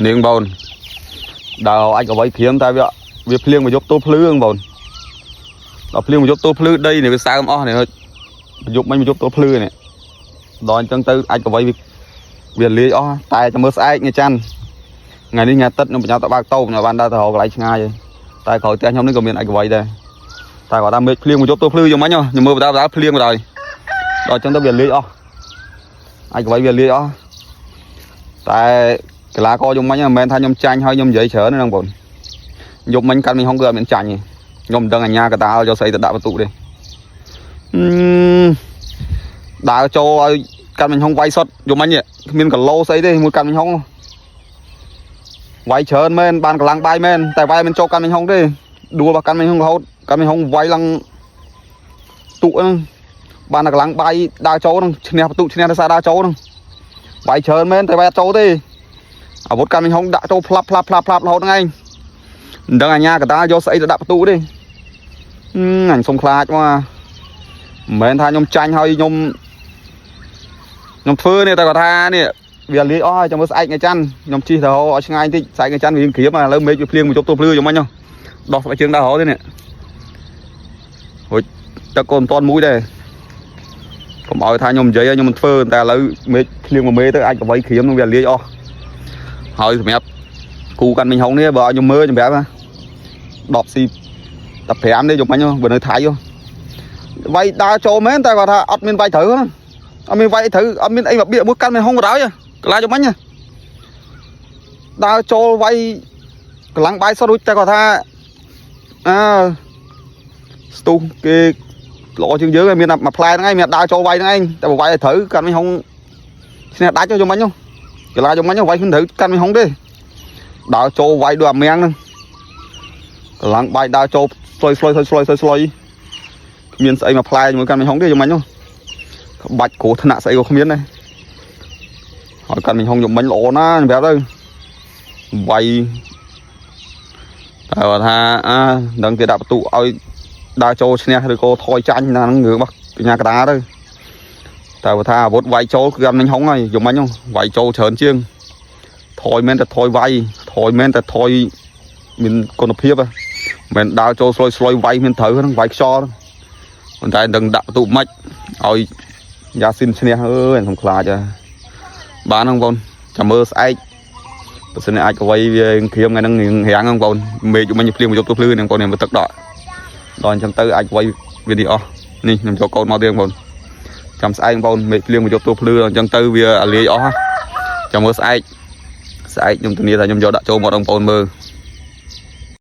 នាងបងដើរអាចកវៃក្រៀមតែវាវាភ្លៀងមកយប់ទល់ភ្លឺហ្នឹងបងដល់ភ្លៀងមកយប់ទល់ភ្លឺដីនេះវាសើមអស់នេះយប់មិញមកយប់ទល់ភ្លឺនេះដល់អញ្ចឹងទៅអាចកវៃវាវាលាយអស់តែចាំមើលស្អែកថ្ងៃច័ន្ទថ្ងៃនេះថ្ងៃអាទិត្យខ្ញុំបញ្ញាទៅបើកតូបខ្ញុំបានដើរទៅរកកន្លែងឆ្ងាយហើយតែក្រោយផ្ទះខ្ញុំនេះក៏មានអាចកវៃដែរតែគាត់ថាមេឃភ្លៀងមកយប់ទល់ភ្លឺយ៉ាងម៉េចខ្ញុំមើលបដាបដាភ្លៀងបណ្ដោយដល់អញ្ចឹងទៅវាលាយអស់អាចកវៃវាលាយអស់តែកីឡាករយំមិញមិនមែនថាខ្ញុំចាញ់ហើយខ្ញុំនិយាយច្រើនទេហ្នឹងបងយប់មិញកាន់មីហុងគឺអត់មានចាញ់ទេខ្ញុំមិនដឹងអាញាកដាលយកស្អីទៅដាក់បន្ទុកទេអឺដើរចូលឲ្យកាន់មីហុងវាយសុតយប់មិញគ្មានគីឡូស្អីទេមួយកាន់មីហុងវាយច្រើនមែនបានកម្លាំងបាយមែនតែវាយមិនចូលកាន់មីហុងទេដួលរបស់កាន់មីហុងរហូតកាន់មីហុងវាយឡើងទុកហ្នឹងបានតែកម្លាំងបាយដើរចូលហ្នឹងឈ្នះបន្ទុកឈ្នះដោយសារដើរចូលហ្នឹងវាយច្រើនមែនតែវាយអត់ចូលទេ អាវុធកាន់មីហុងដាក់ចូលផ្លាប់ផ្លាប់ផ្លាប់ផ្លាប់រហូតហ្នឹងឯងមិនដឹងអាញាកដាលយកស្អីទៅដាក់បន្ទូទេអឺអញសុំខ្លាចមកមិនមែនថាខ្ញុំចាញ់ហើយខ្ញុំខ្ញុំធ្វើនេះតែគាត់ថានេះវាលាយអស់ហើយចាំមើលស្អែកថ្ងៃច័ន្ទខ្ញុំជិះទៅឲ្យឆ្ងាយបន្តិចស្អែកថ្ងៃច័ន្ទវាក្រៀមឥឡូវមេឃវាភ្លៀងមកជប់ទល់ភ្លឺយ៉ាងម៉េចដោះស្បែកជើងដើររហូតទេនេះរួចទឹកក៏មិនទាន់មួយដែរកុំឲ្យថាខ្ញុំនិយាយខ្ញុំមិនធ្វើតែឥឡូវមេឃភ្លៀងមួយមេទៅអាចកវៃក្រៀមនឹងវាលាយអស់ ហើយសម្រាប់គូកាន់មីហុងនេះបើឲ្យខ្ញុំមើលខ្ញុំប្រាប់ណា10ស៊ី15នេះយប់មិញបើនៅថៃវាយដើរចូលមែនតែគាត់ថាអត់មានវាយត្រូវណាអត់មានវាយត្រូវអត់មានអីមកបៀកមួយកាន់មីហុងក៏ដោយកន្លាយប់មិញដើរចូលវាយកម្លាំងបាយសុតរួចតែគាត់ថាអើស្ទុះគេល្អជាងយើងហើយមានមួយផ្លែហ្នឹងឯងមានដើរចូលវាយហ្នឹងឯងតែបើវាយឲ្យត្រូវកាន់មីហុងឈ្នះដាច់យប់មិញកីឡាយប់មិញវាយមិនត្រូវកាន់មីហុងទេដើរចូលវាយដូចអាមៀងហ្នឹងកម្លាំងបាយដើរចូលស្លុយស្លុយស្លុយស្លុយស្លុយស្លុយគ្មានស្អីមកផ្លែជាមួយកាន់មីហុងទេយប់មិញក្បាច់គ្រោះថ្នាក់ស្អីក៏គ្មានដែរហើយកាន់មីហុងយប់មិញល្អណាស់ខ្ញុំប្រាប់ទៅវាយតែគាត់ថាអើមិនដឹងគេដាក់បន្ទុកឲ្យដើរចូលឈ្នះឬក៏ថយចាញ់ណាហ្នឹងរឿងរបស់កញ្ញាកដាទៅតែគាត់ថាអាវុធវាយចូលគឺកាន់មីហុងហើយយប់មិញវាយចូលច្រើនជាង ថយមែនតែថយវាយថយមែនតែថយមានគុណភាពហ៎មិនមែនដើរចូលស្លុយស្លុយវាយមានត្រូវហ្នឹងវាយខ្យល់ហ្នឹងប៉ុន្តែមិនដឹងដាក់បន្ទុកមិនឲ្យយ៉ាស៊ីនឈ្នះអើយខ្ញុំខ្លាចហ៎បានហ្នឹងបងចាំមើលស្អែកបើសិនអាចកវៃវាក្រៀមថ្ងៃហ្នឹងរាំងហ្នឹងបងមេឃមិញភ្លៀងមកយប់ទៅភ្លឺហ្នឹងបងនេះមកទឹកដក់ដល់អញ្ចឹងទៅអាចកវៃវានេះអស់នេះខ្ញុំយកកូនមកទៀតបងចាំស្អែកបងមេឃភ្លៀងមកយប់ទៅភ្លឺអញ្ចឹងទៅវាអាលាយអស់ចាំមើលស្អែក ស្អែកខ្ញុំធានាថាខ្ញុំយកដាក់ចូលមកបងប្អូនមើល។